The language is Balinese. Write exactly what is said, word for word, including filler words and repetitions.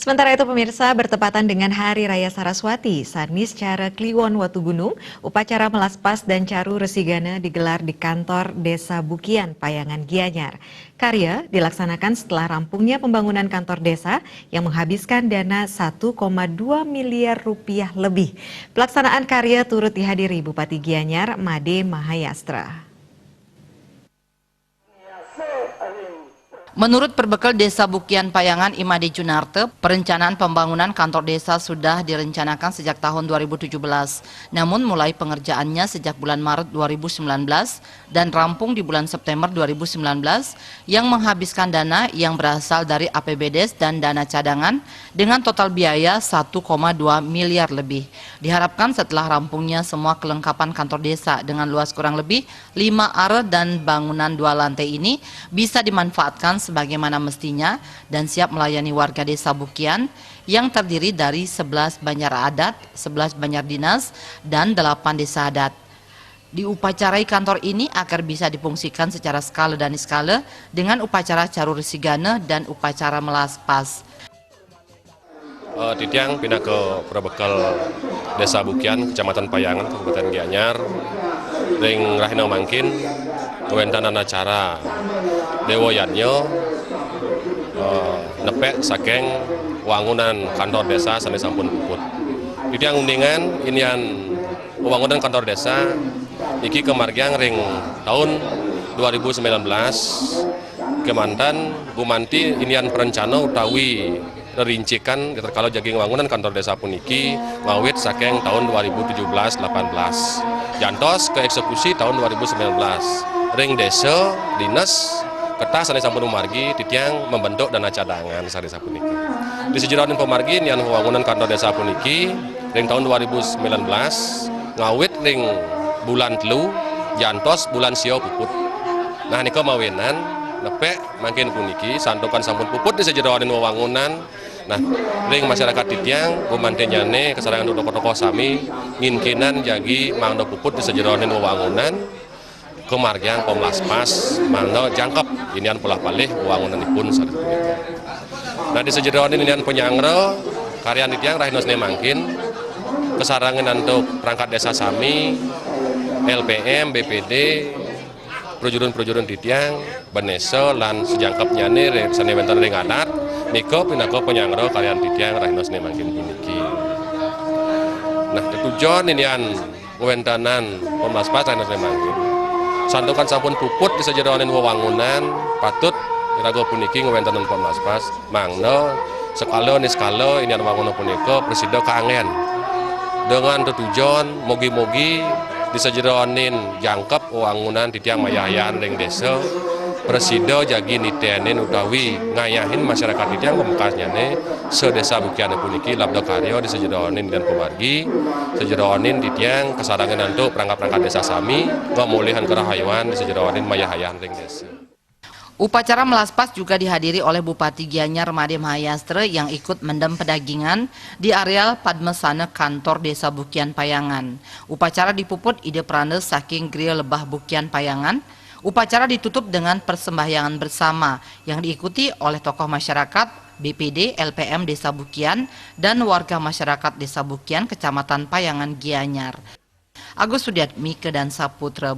Sementara itu, pemirsa, bertepatan dengan Hari Raya Saraswati, Saniscara Kliwon Watugunung, upacara melaspas dan caru resigana digelar di kantor Desa Bukian, Payangan, Gianyar. Karya dilaksanakan setelah rampungnya pembangunan kantor desa yang menghabiskan dana satu koma dua miliar rupiah lebih. Pelaksanaan karya turut dihadiri Bupati Gianyar, Made Mahayastra. Menurut Perbekel Desa Bukian, Payangan, Imade Junarte, perencanaan pembangunan kantor desa sudah direncanakan sejak tahun dua ribu tujuh belas. Namun, mulai pengerjaannya sejak bulan Maret dua ribu sembilan belas dan rampung di bulan September dua ribu sembilan belas, yang menghabiskan dana yang berasal dari A P B des dan dana cadangan dengan total biaya satu koma dua miliar lebih. Diharapkan setelah rampungnya semua kelengkapan kantor desa dengan luas kurang lebih lima are dan bangunan dua lantai ini bisa dimanfaatkan sebagaimana mestinya dan siap melayani warga Desa Bukian yang terdiri dari sebelas banjar adat, sebelas banjar dinas, dan delapan desa adat. Diupacarai kantor ini agar bisa difungsikan secara skala dan iskala dengan upacara caru resigana dan upacara melaspas. Eh, titiang pinaka Perbekel Desa Bukian, Kecamatan Payangan, Kabupaten Gianyar, ring rahina mangkin, kawéntenan acara Déwa Yadnya, eh, nepek saking wangunan kantor desa sané sampun puput. Titiang uningan, inian wangunan kantor desa niki kamargiang ring taun dua ribu sembilan belas, kémanten gumanti inian perencana utawi rerincikan ritatkala jagi ngwangunan kantor desa puniki ngawit saking taun dua ribu tujuh belas delapan belas. Jantos kaéksekusi taun dua ribu sembilan belas. Ring desa, dinas, ketah sané sampun mamargi, titiang membentuk dana cadangan sané sapuniki. Di sajeroning pamargi inian wangunan kantor desa puniki, ring taun dua ribu sembilan belas, ngawit ring bulan telu, jantos bulan sia puput. Nah, nika mawinan, nepek mangkin puniki, santukan sampun puput di sajeroning wewangunan. Nah, ring masyarakat titiang, gumantinnyané, kasarengan tokoh-tokoh sami, nginkinan jagi mangda puput di sajeroning wewangunan, kamargiang pamlaspas, mangda jangkep, inian polah palih wewangunanipun sané sapunika. Nah, di sajeroning inian panyanggra, karyan titiang rahina sané mangkin, kasarengan antuk perangkat desa sami, L P M, B P D, prajurun-prajurun titiang, banesa lan sajangkepnyané ri-, sané wénten ring adat, nika pinaka panyanggra karyan titiang rahina sané mangkin puniki. Nah, tetujon inian ngwéntenan pamlaspas rahina sané mangkin. Santukan sampun puput di sajeroning wewangunan, patut iraga puniki ngwéntenan pamlaspas, mangda sekala niskala inian wangunan punika prasida kanggén. Dengan tetujon, mogi-mogi di sajeroning jangkep wewangunan titiang mayah-ayahan ring desa, prasida jagi niténin utawi ngayahin masyarakat titiang pamekasnyané sadésa Bukiané puniki labda karya di sajeroning inian pamargi, sajeroning titiang kasarengan antuk perangkat-perangkat desa sami, ngamolihang karahayuan di sajeroning mayah-ayahan ring desa. Upacara melaspas juga dihadiri oleh Bupati Gianyar, Made Mahayastra, yang ikut mendem pedagingan di areal Padmasana Kantor Desa Bukian, Payangan. Upacara dipuput ida peranda saking Griya Lebah Bukian, Payangan. Upacara ditutup dengan persembahyangan bersama yang diikuti oleh tokoh masyarakat, B P D, L P M Desa Bukian, dan warga masyarakat Desa Bukian, Kecamatan Payangan, Gianyar. Agus Sudiatmi, Kedan Saputra.